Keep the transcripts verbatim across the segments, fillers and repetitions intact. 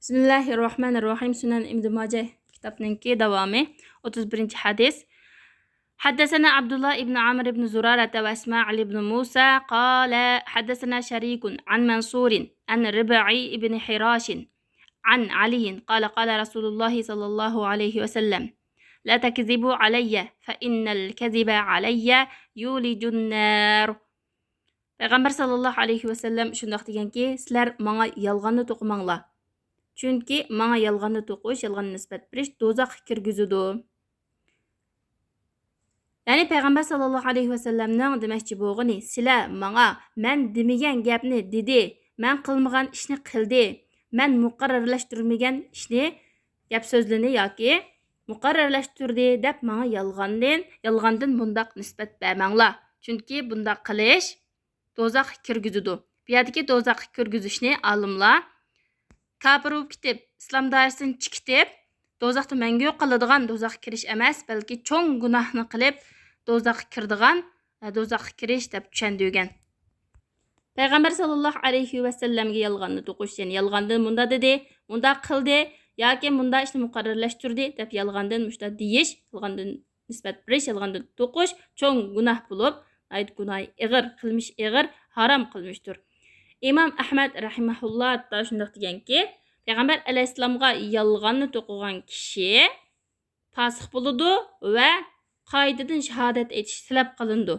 بىسمىللاھىررەھمانىررەھىم. سۈنەن ئىبن ماجە كىتابنىڭكى داۋامى. ئوتتۇز بىرىنچى ھەدىس. حدثنا عبد الله بن عمرو بن زرارة وإسماعيل بن موسى قال حدثنا شريك عن منصور عن ربعي بن حراش عن علي قال قال رسول الله صلى الله عليه وسلم لا تكذبوا علي فإن الكذب علي يولج النار. پەيغەمبەر ساللاللاھۇ ئەلەيھى ۋەسەللەم شۇنداق دېگەنكى، سىلەر ماڭا يالغاننى توقۇماڭلار. چۈنكى ماڭا يالغاننى توقۇش، يالغاننى نىسبەت بېرىش دوزاخقا كىرگۈزىدۇ. يەنى پەيغەمبەر ساللاللاھۇ ئەلەيھى ۋەسەللەمنىڭ دېمەكچى بولغىنى، سىلەر ماڭا مەن دېمىگەن گەپنى دېدى، مەن قىلمىغان ئىشنى قىلدى، مەن مۇقەررەرلەشتۈرمىگەن ئىشنى، گەپ سۆزلىنى ياكى مۇقەررەرلەشتۈردى دەپ ماڭا يالغاندىن، يالغاندىن بۇنداق نىسبەت بەرمەڭلار. چۈنكى بۇنداق قىلىش دوزاخقا كىرگۈزىدۇ. بۇ يەردىكى دوزاخقا كىرگۈزۈشنى ئالىملار كاپىر بولۇپ كېتىپ، ئىسلام دائىرىسىدىن چىقىپ، دوزاختا مەڭگۈ قالىدىغان، دوزاخقا كىرىش ئەمەس، بەلكى چوڭ گۇناھنى قىلىپ، دوزاخقا كىرىدىغان، ئە، دوزاخقا كىرىش دەپ چۈشەندۈرگەن. پەيغەمبەر ساللاللاھۇ ئەلەيھى ۋەسەللەمگە يالغاننى توقۇش، يەنى يالغاندىن مۇنداق دېدى، مۇنداق قىلدى ياكى مۇنداق ئىشنى مۇقەررەرلەشتۈردى دەپ يالغاندىن مۇشۇنداق دېيىش، يالغاندىن نىسبەت بېرىش، يالغاندىن توقۇش چوڭ گۇناھ بولۇپ، ناھايىتى گۇناھى ئېغىر، قىلمىشى ئېغىر، ھارام قىلمىشتۇر. ئىمام ئەھمەد رەھىمەھۇللا ھەتتا شۇنداق دېگەنكى، پەيغەمبەر ئەلەيھىسسالامغا يالغاننى توقۇغان كىشى پاسىق بولىدۇ ۋە قايتىدىن شاھادەت ئېيتىش تەلەپ قىلىنىدۇ.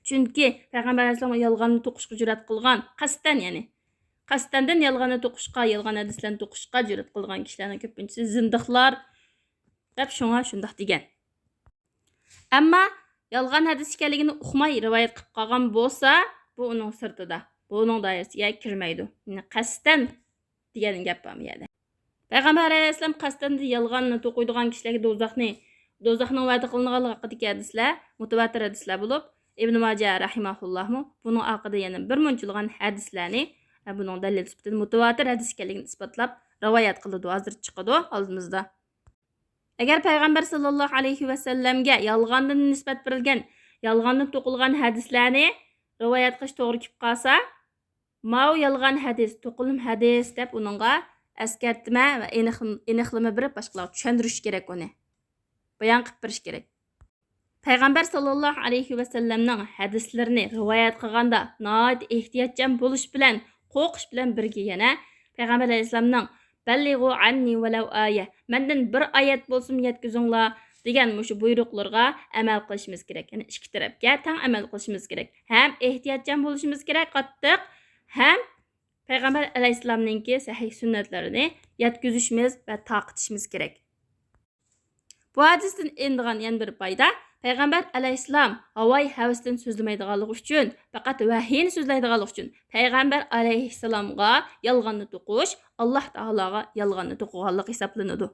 چۈنكى پەيغەمبەر ئەلەيھىسسالامغا يالغاننى توقۇشقا جۈرئەت قىلغان، قەستەن، يەنى قەستەندىن يالغاننى توقۇشقا، يالغان ھەدىسلەرنى توقۇشقا جۈرئەت قىلغان كىشىلەرنىڭ كۆپىنچىسى زىندىقلار دەپ شۇڭا شۇنداق دېگەن. ئەمما يالغان ھەدىس ئىكەنلىكىنى ئۇقماي رىۋايەت قىلىپ قالغان بولسا، بۇ ئۇنىڭ سىرتىدا، بۇ ئۇنىڭ دائىرىسىگە كىرمەيدۇ. يەنى قەستەن دېگەن گەپ بار بۇ يەردە. پەيغەمبەر ئەلەيھىسسالام قەستەن يالغاننى توقۇيدىغان كىشىلەرگە دوزاخنى، دوزاخنىڭ ۋەدە قىلىنغانلىقى ھەققىدىكى ھەدىسلەر مۇتەۋاتىر ھەدىسلەر بولۇپ، ئىبن ماجە رەھىمەھۇللاھمۇ بۇنىڭ ھەققىدە يەنە بىر مۇنچىلىغان ھەدىسلەرنى، بۇنىڭ دەلىل سۈپىتىدە مۇتەۋاتىر ھەدىس ئىكەنلىكىنى ئىسپاتلاپ رىۋايەت قىلىدۇ، ھازىر چىقىدۇ ئالدىمىزدا. ئەگەر پەيغەمبەر ساللاللاھۇ ئەلەيھى ۋەسەللەمگە يالغاندىن نىسبەت بېرىلگەن، يالغاندىن توقۇلغان ھەدىسلەرنى رىۋايەت قىلىش توغرا كېلىپ قالسا، ماۋۇ يالغان ھەدىس، توقۇلما ھەدىس دەپ ئۇنىڭغا ئەسكەرتمە ۋە ئېنىق-، ئېنىقلىما بېرىپ باشقىلارغا چۈشەندۈرۈش كېرەك ئۇنى. بايان قىلىپ بېرىش كېرەك. پەيغەمبەر ساللاللاھۇ ئەلەيھى ۋەسەللەمنىڭ ھەدىسلىرىنى رىۋايەت قىلغاندا ناھايىتى ئېھتىياتچان بولۇش بىلەن، قورقۇش بىلەن بىرگە يەنە پەيغەمبەر ئەلەيھىسسالامنىڭ بەللىغۇ ئەننى ۋەلەۋ ئايە، مەندىن بىر ئايەت بولسىمۇ يەتكۈزۈڭلار دېگەن مۇشۇ بۇيرۇقلىرىغا ئەمەل قىلىشىمىز كېرەك. يەنى ئىككى تەرەپكە تەڭ ئەمەل قىلىشىمىز كېرەك. ھەم ئېھتىياتچان بولۇشىمىز كېرەك قاتتىق، ھەم پەيغەمبەر ئەلەيھىسسالامنىڭكى سەھىھ سۈننەتلىرىنى يەتكۈزۈشىمىز ۋە تارقىتىشىمىز كېرەك. بۇ ھەدىستىن ئېلىنىدىغان يەنە بىر پايدا، پەيغەمبەر ئەلەيھىسسالام ھاۋايى ھەۋىسىدىن سۆزلىمەيدىغانلىقى ئۈچۈن، پەقەت ۋەھىينى سۆزلەيدىغانلىقى ئۈچۈن پەيغەمبەر ئەلەيھىسسالامغا يالغاننى توقۇش، ئاللاھ تائالاغا يالغاننى توقۇغانلىق ھېسابلىنىدۇ.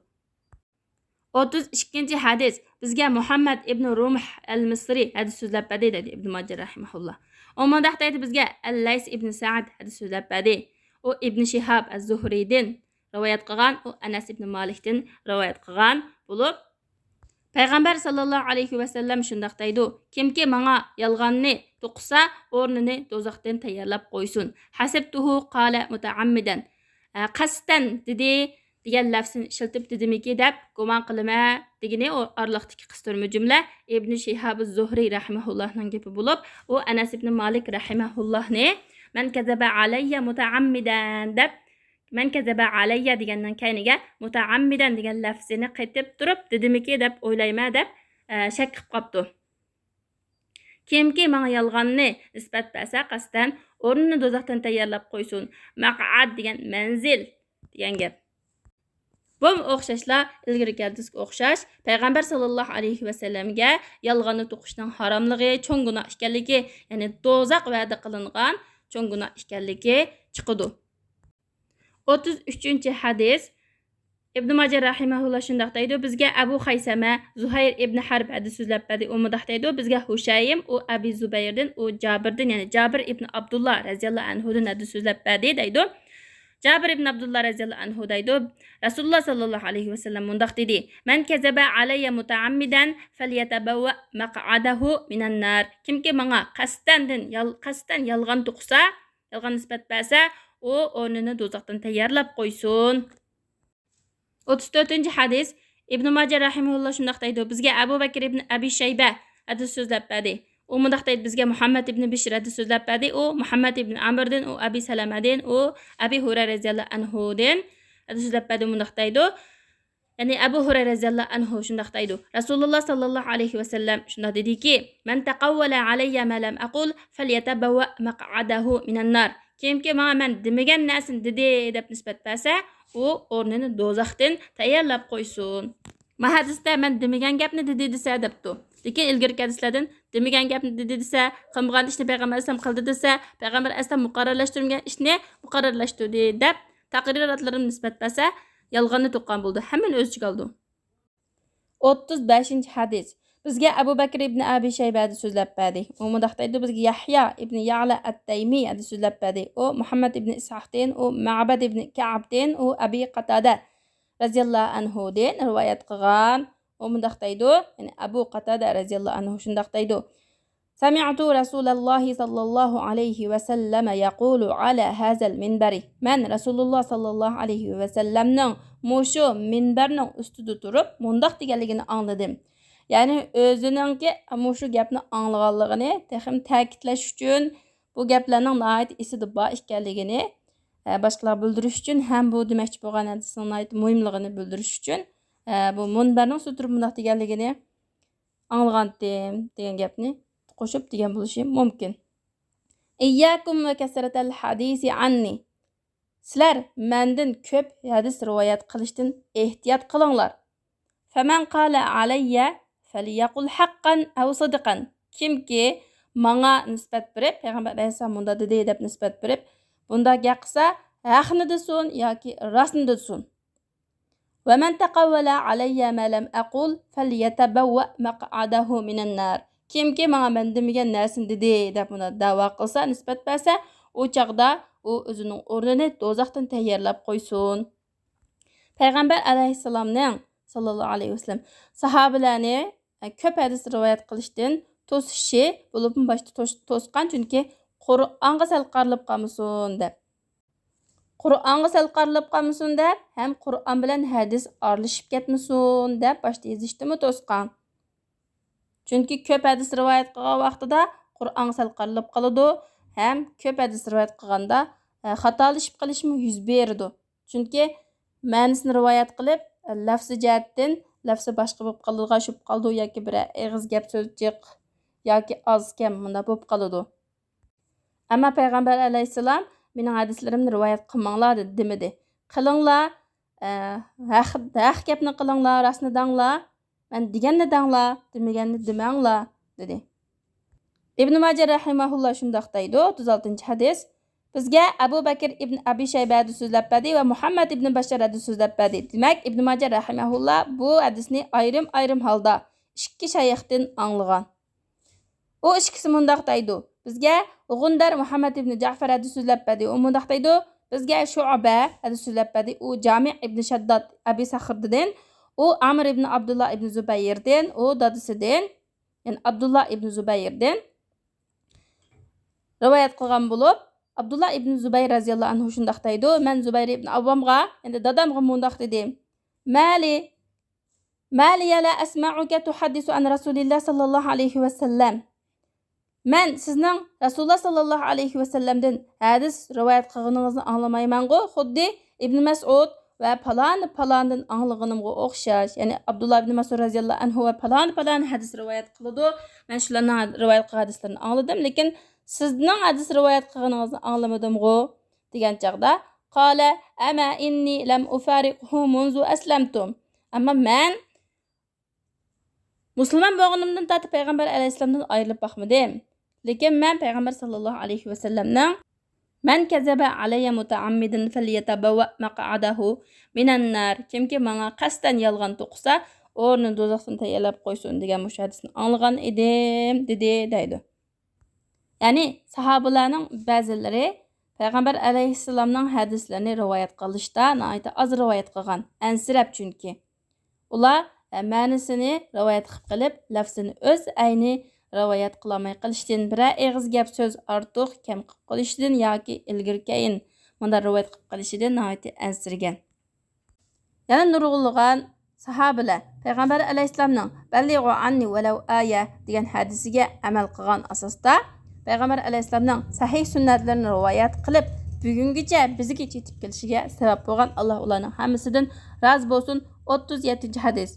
ئوتتۇز ئىككىنچى ھەدىس، بىزگە مۇھەممەد ئىبن رۇمھ ئەل مىسرى ھەدىس سۆزلەپ بەردى، دەيدۇ ئىبن ماجە رەھىمەھۇللا. ئۇ مۇنداق دەيدۇ، بىزگە ئەللەيس ئىبن سەئد ھەدىس سۆزلەپ بەردى. ئۇ ئىبن شىھاب ئەز زۇھرىدىن رىۋايەت قىلغان، ئۇ ئەنەس ئىبن مالىكتىن رىۋايەت قىلغان بولۇپ، پەيغەمبەر ساللاللاھۇ ئەلەيھى ۋەسەللەم شۇنداق دەيدۇ، كىمكى ماڭا يالغاننى توقۇسا، ئورنىنى دوزاختىن تەييارلاپ قويسۇن. ھەسىبتۇھۇ قالە مۇتەئەممىدەن. ئە، قەستەن دېدى دېگەن لەفزىنى ئىشلىتىپ دېدىمىكى دەپ گۇمان قىلىمەن دېگىنى ئۇ ئارىلىقتىكى قىستۇرما جۈملە ئىبن شىھاب زۇھرى رەھىمەھۇللاھنىڭ گېپى بولۇپ، ئۇ ئەنەس ئىبن مالىك رەھىمەھۇللاھنى مەن كەزەبە ئەلەييە مۇتەئەممىدەن دەپ مەن كەزەبە ئەلەييە دېگەننىڭ كەينىگە مۇتەئەممىدەن دېگەن لەفزىنى قېتىپ تۇرۇپ دېدىمىكى دەپ ئويلايمەن دەپ، ئە، شەك قىلىپ قاپتۇ. كىمكى ماڭا يالغاننى نىسبەت بەرسە قەستەن، ئورنىنى دوزاختىن تەييارلاپ قويسۇن. مەقئەد دېگەن مەنزىل دېگەن گەپ. بۇمۇ ئوخشاشلا ئىلگىرىكى ھەدىسكە ئوخشاش، پەيغەمبەر ساللاللاھۇ ئەلەيھى ۋەسەللەمگە يالغاننى توقۇشنىڭ ھاراملىقى، چوڭ گۇناھ ئىكەنلىكى، يەنى دوزاخ ۋەدە قىلىنغان چوڭ گۇناھ ئىكەنلىكى چىقىدۇ. ئوتتۇز ئۈچىنچى ھەدىس. ئىبن ماجە رەھىمەھۇللا شۇنداق دەيدۇ، بىزگە ئەبۇ خەيسەمە زۇھەير ئىبن ھەرب ھەدىس سۆزلەپ بەردى. ئۇ مۇنداق دەيدۇ، بىزگە ھۇشەيم، ئۇ ئەبى زۇبەيردىن، ئۇ جابىردىن، يەنى جابىر ئىبن ئابدۇللا رەزىياللاھۇ ئەنھۇدىن ھەدىس سۆزلەپ بەردى دەيدۇ. جابىر ئىبن ئابدۇللا رەزىياللاھۇ ئەنھۇ دەيدۇ، رەسۇلۇللا ساللاللاھۇ ئەلەيھى ۋەسەللەم مۇنداق دېدى، مەن كەزەبە ئەلەييە مۇتەئەممىدەن فەليەتەبەۋۋە مەقئەدەھۇ مىنەننار. كىمكى ماڭا قەستەندىن يال-، قەستەن يالغان توقۇسا، يالغان نىسبەت بەرسە، ئۇ ئورنىنى دوزاختىن تەييارلاپ قويسۇن. ئوتتۇز تۆتىنچى ھەدىس. ئىبن ماجە رەھىمەھۇللا شۇنداق دەيدۇ: بىزگە ئەبۇ بەكىر ئىبن ئەبى شەيبە ھەدىس سۆزلەپ بەردى. ئۇ مۇنداق دەيدۇ: بىزگە مۇھەممەد ئىبن بىشر ھەدىس سۆزلەپ بەردى. ئۇ مۇھەممەد ئىبن ئەمردىن، ئۇ ئەبى سەلەمەدىن، ئۇ ئەبى ھۇرەيرە رەزىياللاھۇ ئەنھۇدىن ھەدىس سۆزلەپ بەردى. مۇنداق دەيدۇ، يەنى ئەبۇ ھۇرەيرە رەزىياللاھۇ ئەنھۇ شۇنداق دەيدۇ: رەسۇلۇللا ساللاللاھۇ ئەلەيھى ۋەسەللەم شۇنداق دېدىكى، مەن تەقەۋۋەلە ئەلەييە مە لەم ئەقۇل فەليەتەبەۋۋە مەقئەدەھۇ مىنەن نار. كىمكى ماڭا مەن دېمىگەن نەرسىنى دېدى دەپ نىسبەت بەرسە، ئۇ ئورنىنى دوزاختىن تەييارلاپ قويسۇن. ما ھەدىستە مەن دېمىگەن گەپنى دېدى دېسە دەپتۇ. لېكىن ئىلگىرىكى ھەدىسلەردىن دېمىگەن گەپنى دېدى دېسە، قىلمىغان ئىشنى پەيغەمبەر ئەلەيھىسسالام قىلدى دېسە، پەيغەمبەر ئەلەيھىسسالام مۇقەررەرلەشتۈرمىگەن ئىشنى مۇقەررەرلەشتۈردى دەپ تەقرىراتلىرىنى نىسبەت بەرسە، يالغاننى تۇغقان بولىدۇ. ھەممىنى ئۆز ئىچىگە ئالىدۇ. ئوتتۇز بەشىنچى ھەدىس. بىزگە ئەبۇ بەكىر ئىبن ئەبى شەيبە ھەدىس سۆزلەپ بەردى. ئۇ مۇنداق دەيدۇ: بىزگە يەھيا ئىبن يەئلە ئەت-تەيمى ھەدىس سۆزلەپ بەردى. ئۇ مۇھەممەد ئىبن ئىسھاقتىن، ئۇ مەبەد ئىبن كەئبتىن، ئۇ ئەبى قاتادە رەزىياللاھۇ ئەنھۇدىن رىۋايەت قىلغان. ئۇ مۇنداق دەيدۇ، يەنى ئەبۇ قاتادە رەزىياللاھۇ ئەنھۇ شۇنداق دەيدۇ: سمعت رسول الله صلى الله عليه وسلم يقول على هذا المنبر. مەن رەسۇلۇللا ساللاللاھۇ ئەلەيھى ۋەسەللەمنىڭ مۇشۇ مىنبەرنىڭ ئۈستىدە تۇرۇپ مۇنداق دېگەنلىكىنى ئاڭلىدىم. يەنى ئۆزىنىڭكى مۇشۇ گەپنى ئاڭلىغانلىقىنى تېخىمۇ تەكىتلەش ئۈچۈن، بۇ گەپلەرنىڭ ناھايىتى ئېسىدە بار ئىكەنلىكىنى، ئە، باشقىلارغا بىلدۈرۈش ئۈچۈن ھەم بۇ دېمەكچى بولغان ھەدىسنىڭ ناھايىتى مۇھىملىقىنى بىلدۈرۈش ئۈچۈن، ئە، بۇ مۇنبەرنىڭ ئۈستىدە تۇرۇپ مۇنداق دېگەنلىكىنى ئاڭلىغانتىم دېگەن گەپنى قوشۇپ دېگەن بولۇشى مۇمكىن. إياكم وكثرة الحديث عني. سىلەر مەندىن كۆپ ھەدىس رىۋايەت قىلىشتىن ئېھتىيات قىلىڭلار. فمن قال علي فليقل حقا أو صدقا. كىمكى ماڭا نىسبەت بېرىپ، پەيغەمبەر ئەلەيھىسسالام مۇنداق دېدى دەپ نىسبەت بېرىپ، بۇنداق گەپ قىلسا، ھەقنى دېسۇن ياكى راستنى دېسۇن. ومن تقول علي ما لم أقل فليتبوأ مقعده من النار. كىمكى ماڭا مەن دېمىگەن نەرسىنى دېدى دەپ مۇنداق دەۋا قىلسا، نىسبەت بەرسە، ئۇ چاغدا ئۇ ئۆزىنىڭ ئورنىنى دوزاختىن تەييارلاپ قويسۇن. پەيغەمبەر ئەلەيھىسسالامنىڭ ساللاللاھۇ ئەلەيھى ۋەسەللەم ساھابىلەرنى، ئە، كۆپ ھەدىس رىۋايەت قىلىشتىن توسۇشى، بولۇپمۇ باشتا توس-، توسقان، چۈنكى قۇرئانغا سەل قارىلىپ قالمىسۇن دەپ. قۇرئانغا سەل قارىلىپ قالمىسۇن دەپ ھەم قۇرئان بىلەن ھەدىس ئارىلىشىپ كەتمىسۇن دەپ باشتا يېزىشتىنمۇ توسقان. چۈنكى كۆپ ھەدىس رىۋايەت قىلغان ۋاقتىدا قۇرئانغا سەل قارىلىپ قالىدۇ ھەم كۆپ ھەدىس رىۋايەت قىلغاندا، ئە، خاتالىشىپ قېلىشمۇ يۈز بېرىدۇ. چۈنكى مەنىسىنى رىۋايەت قىلىپ، لەفزى جەھەتتىن لەفزى باشقا بولۇپ قالىدىغان، شۇپ قالىدۇ ياكى بىرەر ئېغىز گەپ سۆز جىق ياكى ئاز كەم مۇنداق بولۇپ قالىدۇ. ئەمما پەيغەمبەر ئەلەيھىسسالام مېنىڭ ھەدىسلىرىمنى رىۋايەت قىلماڭلار دېدى، دېمىدى. قىلىڭلار، ئە، ھەق، ھەق گەپنى قىلىڭلار، راستنى دەڭلار، مەن دېگەننى دەڭلار، دېمىگەننى دېمەڭلار، دېدى. ئىبن ماجە رەھىمەھۇللا شۇنداق دەيدۇ، ئوتتۇز ئالتىنچى ھەدىس. بىزگە ئەبۇ بەكىر ئىبن ئەبى شەيبە ھەدىس سۆزلەپ بەردى ۋە مۇھەممەد ئىبن بەششار ھەدىس سۆزلەپ بەردى. دېمەك، ئىبن ماجە رەھىمەھۇللا بۇ ھەدىسنى ئايرىم-ئايرىم ھالدا ئىككى شەيختىن ئاڭلىغان. ئۇ ئىككىسى مۇنداق دەيدۇ، بىزگە غۇندەر مۇھەممەد ئىبن جەفەر ھەدىس سۆزلەپ بەردى. ئۇ مۇنداق دەيدۇ، بىزگە شۇئبە ھەدىس سۆزلەپ بەردى. ئۇ جامىئ ئىبن شەدداد ئەبى سەخردىن، ئۇ ئامىر ئىبن ئابدۇللا ئىبن زۇبەيىردىن، ئۇ دادىسىدىن، يەنى ئابدۇللا ئىبن زۇبەيردىن رىۋايەت قىلغان بولۇپ، ئابدۇللا ئىبن زۇبەير رەزىياللاھۇ ئەنھۇ شۇنداق دەيدۇ، مەن زۇبەير ئىبن ئاۋۋامغا، يەنى دادامغا مۇنداق دېدىم، مالي، مالي لا أسمعك تحدث عن رسول الله صلى الله عليه وسلم. مەن سىزنىڭ رەسۇلۇللا ساللاللاھۇ ئەلەيھى ۋەسەللەمدىن ھەدىس رىۋايەت قىلغىنىڭىزنى ئاڭلىمايمەنغۇ، خۇددى ئىبن مەسئۇد ۋە پالانى پالاندىن ئاڭلىغىنىمغا ئوخشاش. يەنى ئابدۇللا ئىبن مەسئۇد رەزىياللاھۇ ئەنھۇ ۋە پالانى پالانى ھەدىس رىۋايەت قىلىدۇ، مەن شۇلارنىڭ رىۋايەت قىلغان ھەدىسلىرىنى ئاڭلىدىم، لېكىن سىزنىڭ ھەدىس رىۋايەت قىلغىنىڭىزنى ئاڭلىمىدىمغۇ، دېگەن چاغدا، قال، أما إني لم أفارقه منذ أسلمت. ئەمما مەن مۇسۇلمان بولغىنىمدىن تارتىپ پەيغەمبەر ئەلەيھىسسالامدىن ئايرىلىپ باقمىدىم. لېكىن مەن پەيغەمبەر ساللاللاھۇ ئەلەيھى ۋەسەللەمنىڭ، من كذب علي متعمدا فليتبوأ مقعده من النار. كىمكى ماڭا قەستەن يالغان توقۇسا، ئورنىنى دوزاختىن تەييارلاپ قويسۇن، دېگەن مۇشۇ ھەدىسنى ئاڭلىغان ئىدىم، دېدى، دەيدۇ. يەنى ساھابىلەرنىڭ بەزىلىرى پەيغەمبەر ئەلەيھىسسالامنىڭ ھەدىسلىرىنى رىۋايەت قىلىشتا ناھايىتى ئاز رىۋايەت قىلغان، ئەنسىرەپ چۈنكى. ئۇلار، ئە، مەنىسىنى رىۋايەت قىلىپ قېلىپ، لەفزىنى ئۆز ئەينى رىۋايەت قىلالماي قېلىشتىن، بىرەر ئېغىز گەپ سۆز ئارتۇق كەم قىلىپ قېلىشتىن ياكى ئىلگىرى كەينى مۇنداق رىۋايەت قىلىپ قېلىشىدىن ناھايىتى ئەنسىرىگەن. يەنە نۇرغۇنلىغان ساھابىلەر پەيغەمبەر ئەلەيھىسسالامنىڭ «بەللىغۇ ئاننى ۋەلەۋ ئايە» دېگەن ھەدىسىگە ئەمەل قىلغان ئاساستا، پەيغەمبەر ئەلەيھىسسالامنىڭ سەھىھ سۈننەتلىرىنى رىۋايەت قىلىپ، بۈگۈنگىچە بىزگىچە يېتىپ كېلىشىگە سەۋەب بولغان، ئاللا ئۇلارنىڭ ھەممىسىدىن رازى بولسۇن. ئوتتۇز يەتتىنچى ھەدىس.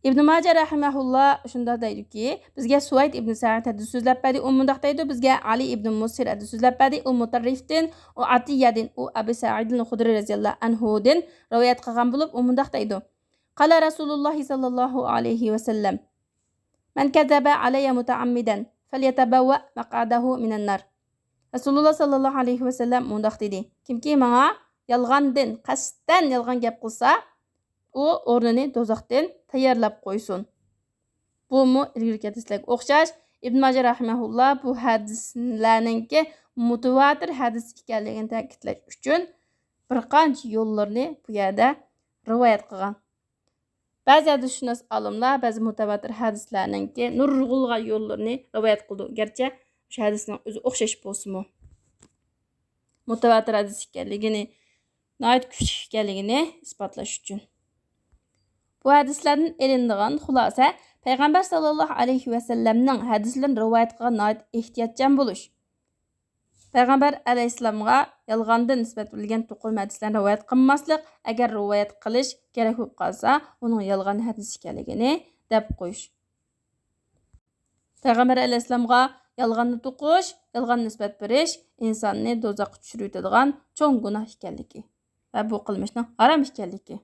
ئىبن ماجە رەھىمەھۇللا شۇنداق دەيدۇكى، بىزگە سۇۋەيد ئىبن سەئىد ھەدىس سۆزلەپ بەردى، ئۇ مۇنداق دەيدۇ، بىزگە ئالى ئىبن مۇسىر ھەدىس سۆزلەپ بەردى، ئۇ مۇتەررىفتىن، ئۇ ئاتىيەدىن، ئۇ ئەبۇ سەئىدىل خۇدرى رەزىياللاھۇ ئەنھۇدىن رىۋايەت قىلغان بولۇپ، ئۇ مۇنداق دەيدۇ، قال رسول الله صلى الله عليه وسلم، من كذب علي متعمدا فليتبوأ مقعده من النار. رەسۇلۇللا ساللاللاھۇ ئەلەيھى ۋەسەللەم مۇنداق دېدى، كىمكى ماڭا يالغاندىن، قەستەن يالغان گەپ قىلسا، ئۇ ئورنىنى دوزاختىن تەييارلاپ قويسۇن. بۇمۇ ئىلگىرىكى ھەدىسلەرگە ئوخشاش. ئىبن ماجە رەھىمەھۇللا بۇ ھەدىسلەرنىڭكى مۇتەۋاتىر ھەدىس ئىكەنلىكىنى تەكىتلەش ئۈچۈن بىر قانچە يوللىرىنى بۇ يەردە رىۋايەت قىلغان. بەزى ھەدىسشۇناس ئالىملار بەزى مۇتەۋاتىر ھەدىسلەرنىڭكى نۇرغۇنلىغان يوللىرىنى رىۋايەت قىلىدۇ، گەرچە شۇ ھەدىسنىڭ ئۆزى ئوخشاش بولسىمۇ. مۇتەۋاتىر ھەدىس ئىكەنلىكىنى، ناھايىتى كۈچلۈك ئىكەنلىكىنى ئىسپاتلاش ئۈچۈن. بۇ ھەدىسلەردىن ئېلىنىدىغان خۇلاسە، پەيغەمبەر ساللاللاھۇ ئەلەيھى ۋەسەللەمنىڭ ھەدىسلىرىنى رىۋايەت قىلغان ناھايىتى ئېھتىياتچان بولۇش. پەيغەمبەر ئەلەيھىسسالامغا يالغاندىن نىسبەت بېرىلگەن توقۇلما ھەدىسلەرنى رىۋايەت قىلماسلىق، ئەگەر رىۋايەت قىلىش كېرەك بولۇپ قالسا، ئۇنىڭ يالغان ھەدىس ئىكەنلىكىنى دەپ قويۇش. پەيغەمبەر ئەلەيھىسسالامغا يالغاننى توقۇش، يالغان نىسبەت بېرىش ئىنساننى دوزاخقا چۈشۈرۈۋېتىدىغان چوڭ گۇناھ ئىكەنلىكى ۋە بۇ قىلمىشنىڭ ھارام ئىكەنلىكى.